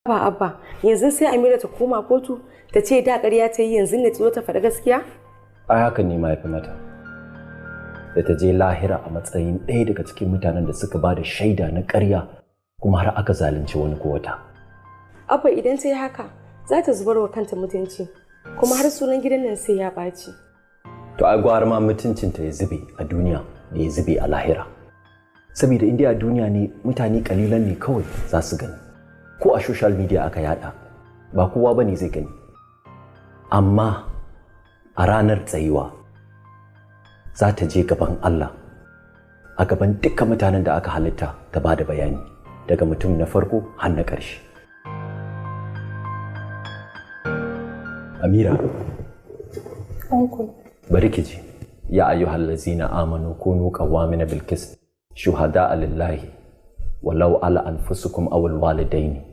Ba Abba, yanzu sai Amira ta koma kotu ta ce da ƙarya ta yi, yanzu ne ta zo ta faɗi gaskiya? Ai hakan ne ma ya fi mata. Da ta je lahira a matsayin ɗaya daga cikin mutanen da suka ba da shaida na ƙarya kuma har aka zalunci wani ko wata. Abba, idan ta yi haka za ta zubar wa kanta mutunci, kuma har sunan gidan nan sai ya ɓaci. To ai gwara ma mutuncinta ya zube a duniya da ya zube a lahira. Saboda in dai a duniya ne, mutane kalilan ne kawai za su gani. Ko a social media aka yada, ba kowa ba ne zai gani. Amma a ranar tsayuwa za ta je gaban Allah, a gaban dukkan mutanen da aka halitta, ta ba da bayani daga mutum na farko har na ƙarshe. Amira. Uncle. Bari ki ji. Ya ayyuhal ladzina amanu kunu qawwamina bil qist shuhada'a lillahi walau ala anfusikum aw al walidaini.